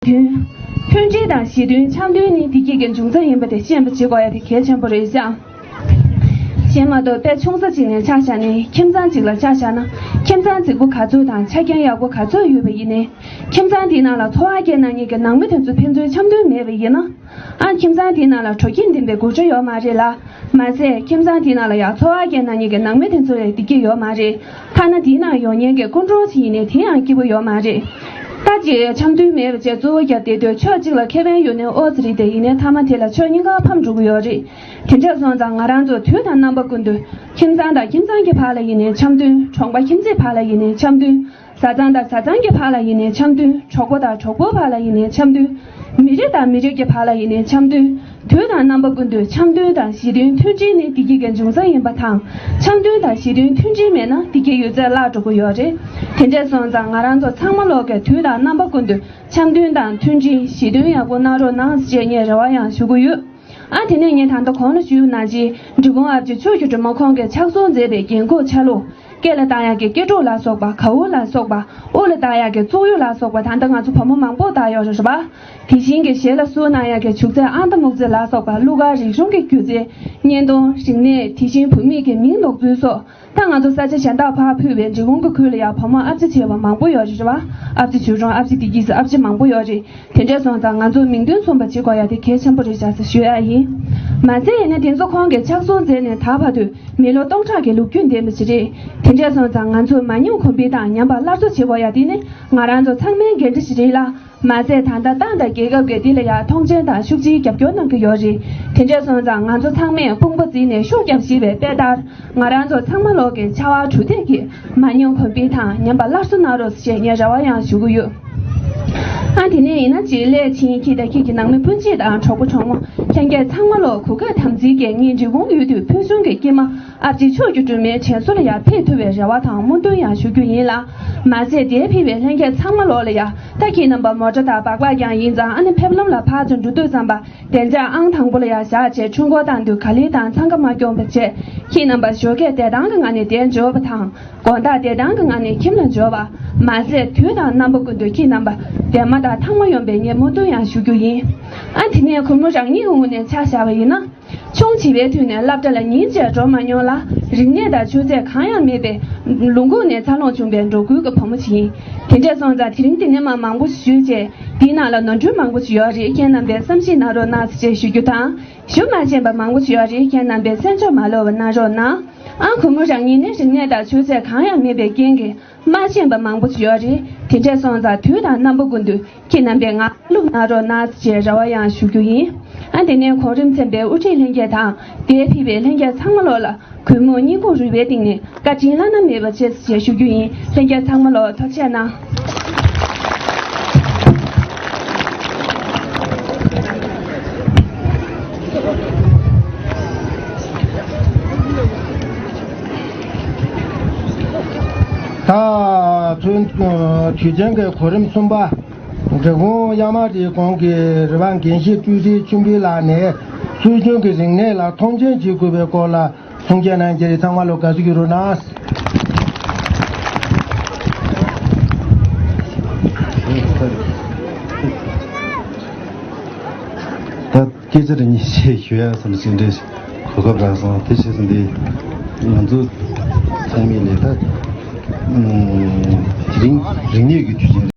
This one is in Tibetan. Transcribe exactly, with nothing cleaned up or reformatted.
མཐུན། མཐུན་སྒྲིལ་དང་ཞི་མཐུན་འཆམ་མཐུན་ནི་བདེ་སྐྱིད་ཀྱི་འབྱུང་རྩ་ཡིན་པ་དེ་ཤེས་པ་བྱེད་དགོས་ཡ་དེ་གལ་ཆེན་པོ་རེད་ཤག་གཞན་མ་གཏོགས་དཔེ་ཆུང་ས་གཅིག་ནས་ཆ་བཞག་ནས་ཁྱིམ་ཚང་གཅིག་ལ་ཆ་བཞག་ན། ཁྱིམ་ཚང་རྫིག་པོ་ག་ཚོད་དང་ཆ་རྐྱེན་ཡག་པོ་ག་ཚོད་ཡོད་པ་ཡིན་ནའི། ཁྱིམ་ཚང་དེའི་ནང་ལ་འཚོ་བ་སྐྱེལ་གནང་མཁན་གྱི་ནང་མི་དེ་ཚོ་ཕན་ཚུན་འཆམ་མཐུན་མེད་པ་ཡིན་ན། ཨ། ཁྱིམ་ཚང་དེའི་ནང་ལ་དྲོ་སྐྱིད་ལྡན་པའི་སྒོ་ཁྲལ་ཡོད་མ་རེད་ལ། མ་ཟད་ཁྱིམ་ཚང་དེའི་ནང་ལ་ཡང་འཚོ་བ་སྐྱེལ་གནང་མཁན་གྱི་ནང་མི་དེ་ཚོ་ཡང་བདེ་སྐྱིད་ཡོད་མ་རེད། ཐ་ན་དེའི་ནང་ཡོང་མཁན་གྱི་སྐུ་མགྲོན་ཞིག་ཡིན་ནའི་དེ་ཡང་སྐྱིད་པོ་ཡོད་མ་རེད། ད་ཅིག་འཆམ་མཐུན་མེད་པ་བྱས་གཙོ་བོ་རྒྱབ་བསྡད་དུས་ཕྱོགས་གཅིག་ལ་ཁེ་ཕན་ཡོད་ནའི་ཨོ་ཙི་རེད་དེ། ཡིན་ནའི་མཐའ་མ་དེ་ལ་ཕྱོགས་གཉིས་ཀ་ཕམ་འགྲོ་གི་ཡོད་རེད། དེ་འདྲ་སོང་ཙང་ང་རང་ཚོ་དུས་དང་རྣམ་པ་ཀུན་ཏུ་ཁྱིམ་ཚང་དང་ཁྱིམ་ཚང་གི་བར་ལ་ཡིན་ནའི་འཆམ་མཐུན། གྲོང་པ་ཁྱིམ་མཚེས་བར་ལ་ཡིན་ནའི་འཆམ་མཐུན། བཟའ་ཚང་དང་བཟའ་ཚང་གི་བར་ལ་ཡིན་ནའི་འཆམ་མཐུན། གྲོགས་པོ་དང་གྲོགས་པོའི་བར་ལ་ཡིན་ནའི་འཆམ་མཐུན། མི་རིགས་དང་མི་རིགས་ཀྱི་བར་ལ་ཡིན་ནའི་འཆམ་མཐུན། དུས་དང་རྣམ་པ་ཀུན་ཏུ་འཆམ་མཐུན་དང་ཞི་མཐུན། མཐུན་སྒྲིལ་ནི་བདེ་སྐྱིད་ཀྱི་འབྱུང་རྩ་ཡིན་པ་དང་། འཆམ་མཐུན་དང་ཞི་མཐུན། མཐུན་སྒྲིལ་མེད་ན་བདེ་སྐྱིད་ཡོད་ཚད་བརླག་འགྲོ་གི་ཡོད་རེད། དེ་འདྲ་སོང་ཙང་ང་རང་ཚོ་ཚང་མ་ལོག་གིས་དུས་དང་རྣམ་པ་ཀུན་ཏུ་འཆམ་མཐུན་དང་མཐུན་སྒྲིལ་ཞི་མཐུན་ཡག་པོ་གནང་རོགས་གནང་ཞེས་ངས་རེ་བ་ཡང་ཞུ་གི་ཡོད། ཨ། དེ་ནས་ངས་ད་ལྟ་གོང་ལ་ཞུས་ནང་བཞིན་འབྲི་གུང་ཨ་ཕྱི་ཕྱོགས་ཀྱི་སྒྲོལ་མ་ཁོང་གིས་ཕྱག་སྲོལ་མཛད་པའི་རྒན་གོག་ཆ་ལུགས། སྐེ་ལ་བཏགས་ཡག་གི་སྐེ་འབྲུག་ལ་སོགས་པ། གའུ་ལ་སོགས་པ། དབུ་ལ་བཏགས་ཡག་གི་བཙུགས་ཡུ་ལ་སོགས་པ། ད་ལྟ་ང་ཚོ་བུ་མོ་མང་པོ་བཏགས་ཡོད་རེད་པ། དེ་བཞིན་གྱི་ཞལ་ལ་བསུ་གནང་ཡག་གི་བྱུག་རྫས་ཨང་རྟ་སྨུག་རྫས་ལ་སོགས་པ། གླུ་གར་རིག་གཞུང་གི་སྒྱུ་རྩལ། བརྙན་ཐུང་། རིག་གནས། དེ་བཞིན་བུད་མེད་ཀྱི་མིང་འདོགས་ཚུལ་སོགས། ད་ང་ཚོ་ས་ཆ་གཞན་དག་ཕར་ཕུད་པའི་འབྲི་གུང་གི་ཁུལ་ལ་ཡང་བུ་མོ་ཨ་ཕྱི་བྱེས་པ་མང་པོ་ཡོད་རེད་པ། ཨ་ཕྱི་ཆོས་སྒྲོན། ཨ་ཕྱི་བདེ་སྐྱིད་སོགས་ཨ་ཕྱི་མང་པོ་ཡོད་རེད། དེ་འདྲ་སོང་ཙང་ང་ཚོ་མིང་དོན་མཚུངས་པ་བྱེད་དགོས་ཡ་དེ་གལ་ཆེན་པོ་རེད་ཤག་ཟེར་ཞུ་ཡ་ཡིན། མ་ཟད་ཡིན་ན་དེ་ཚོ་ཁོང་གིས་ཕྱག་སྲོལ་མཛད་ནས་ད་བར་དུ་མི་ལོ་སྟོང་ཕྲག་གི་ལོ་རྒྱུས་ལྡན་པ་ཞིག་རེད། དེ་འདྲ་སོང་ཙང་ང་ཚོ་མ་ཉམས་གོང་འཕེལ་དང་ཉམས་པ་སླར་གསོ་བྱེད་དགོས་ཡ་དེ་ནི་ང་རང་ཚོ་ཚང་མའི་འགན་འཁྲི་ཞིག་རེད་ལ། མ་ཟད་ད་ལྟ་ཏང་དང་རྒྱལ་ཁབ་ཀྱིས་འདི་ལ་ཡང་མཐོང་ཆེན་དང་ཤུགས་ཆེའི་རྒྱབ་སྐྱོར་གནང་གི་ཡོད་རེད། དེ་འདྲ་སོང་ཙང་ང་ཚོ་ཚང་མས་དཔུང་པ་འཛིན་ནས་ཤུགས་རྒྱབ་ཞེས་པའི་དཔེ་ལྟར། ང་རང་ཚོ་ཚང་མ་ལོག་གིས་ཕྱར་བ་གྲུ་འདེགས་ཀྱིས་མ་ཉམས་གོང་འཕེལ་དང་ཉམས་པ་སླར་གསོ་གནང་རོགས་ཞེས་ངས་རེ་བ་ཡང་ཞུ་གི་ཡོད། ཨ། དེ་ནས་ཡིན་ན་ཅིག་སླད་ཕྱིན་ཁྱེད་དང་ཁྱེད་ཀྱི་ནང་མི་སྤུན་མཆེད་དང་གྲོགས་པོ་གྲོགས་མོ་ལྷན་རྒྱས་ཚང་མ་ལོག་གུས་བཀུར་དམ་ཚིག་གིས་ངའི་འབྲི་གུང་ཡུལ་དུས་ཕུལ་བྱུང་གི་སྐྱེས་མ་ཨ་ཕྱི་ཕྱོགས་ཀྱི་སྒྲོལ་མའི་དྲན་གསོ་ལ་ཡང་ཕེབས་ཐུབ་པའི་རེ་བ་དང་སྨོན་འདུན་ཡང་ཞུ་རྒྱུ་ཡིན་ལ། མ་ཟད་འདིར་ཕེབས་པའི་ལྷན་རྒྱས་ཚང་མ་ལོག་ལ་ཡང་ད་ཁྱེད་རྣམ་པ་མོ་ཊ་དང་སྦག་སྦག་ཀྱང་ཡིན་ཙང་། ཨ་ནི་ཕེབས་ལམ་ལ་ཕར་ཚུར་འགྲོ་དུས་ཙམ་པ་བདེ་འཇགས་ཨང་དང་པོ་ལ་ཡང་བཞག་བྱས། འཕྲུལ་འཁོར་བཏང་དུས་ག་ལེར་དང་འཚང་ཁ་མ་སྐྱོངས་པ་བྱས། ཁྱེད་རྣམ་པ་ཞོགས་ཀས་བདེ་ཐང་གི་ངང་ནས་འདིར་འབྱོར་བ་དང་། དགོང་དག་བདེ་ཐང་གི་ངང་ནས་ཁྱིམ་ལ་འབྱོར་བ། མ་ཟད་དུས་དང་རྣམ་པ་ཀུན་ཏུ་ཁྱེད་རྣམ་པ་བདེ་མ་དང་ཐང་མ་ཡོང་པའི་ངས་སྨོན་འདུན་ཡང་ཞུ་རྒྱུ་ཡིན། ཨ། དེ་ནས་གུས་མོ་རང་ཉིད་ཀྱི་ངོས་ནས་ཆ་བཞག་པ་ཡིན་ན། ཆུང་བྱིས་པའི་དུས་ནས་སློབ་གྲྭ་ལ་ཉིན་བྱེད་འགྲོ་མ་མྱོང་ལ། རིག་གནས་དང་ཆོས་ཚད་གང་ཡང་མེད་པའི་ལུང་ཁུག་ནས་འཚར་ལོངས་བྱུང་བའི་འབྲོག་ཁུལ་གྱི་བུ་མོ་ཞིག་ཡིན། དེ་འདྲ་སོང་ཙང་དེ་རིང་འདི་ནས་མར་མང་པོ་ཞིག་ཞུས་བྱས། འདིའི་ནང་ལ་ནོར་འཁྲུལ་མང་པོ་ཞིག་ཡོད་རེད། ཁྱེད་རྣམ་པས་བསམ་ཤེས་གནང་རོགས་གནང་ཞེས་ཞུ་རྒྱུ་དང་། ཞུ་མ་ཤེས་པ་མང་པོ་ཞིག་ཡོད་རེད། ཁྱེད་རྣམ་པས་གསན་འཇོག་མ་ལོག་པ་གནང་རོགས་གནང་། ཨང་། གུས་མོ་རང་ཉིད་ནི་རིག་གནས་དང་ཆོས་ཚད་གང་ཡང་མེད་པའི་རྐྱེན་གྱིས། མ་ཤེས་པ་མང་པོ་ཞིག་ཡོད་རེད། དེ་འདྲ་སོང་ཙང་དུས་དང་རྣམ་པ་ཀུན་ཏུ་ཁྱེད་རྣམ་པས་ང་བླུག་གནང་རོགས་གནང་ཞེས་རེ་བ་ཡང་ཞུ་རྒྱུ་ཡིན། ཨ། དེ་ནས་གོང་རིམ་ཚན་པའི་དབུ་ཁྲིད་ལྷན་རྒྱས་དང་འདིར་ཕེབས་པའི་ལྷན་རྒྱས་ཚང་མ་ལོག་ལ་གུས་མོས་སྙིང་ཁོང་རུས་པའི་གཏིང་ནས་བཀའ་དྲིན་བླ་ན་མེད་པ་ཆེ་ཞེས་ཞུ་རྒྱུ་ཡིན། ལྷན་རྒྱས་ཚང་མ་ལོག་ཐུགས་རྗེ་གནང་། ད་དུས་ཆེན་གྱི་གོ་རིམ་གསུམ་པ། འབྲི་གུང་གཡའ་མ་རིའི་གོང་གི་རི་པ་རྒན་ཤེས་སྤྲུལ་སྲིད་ཆོས་འཕེལ་ལགས་ནས་སྲོལ་རྒྱུན་གྱི་རིག་གནས་ལ་མཐོང་ཆེན་བྱེད་དགོས་པའི་སྐོར་ལ་གསུང་བཤད་གནང་རྒྱུ་རེད། ཚང་མ་ལོ་དགའ་བསུ་ཞུ་རོགས་གནང་། ད་སྐད་ཆ་རེ་གཉིས་ཤིག་ཞུ་ཡ་བསམ་ཞིག་འདྲ་གོ་སྐབས་རག་སོང་། དེ་བྱས་ཙང་འདི་ང་ཚོ་ཚང་མས་ལས་ད་དེ་རིང་རིག་གནས་ཀྱི་དུས་ཆེན།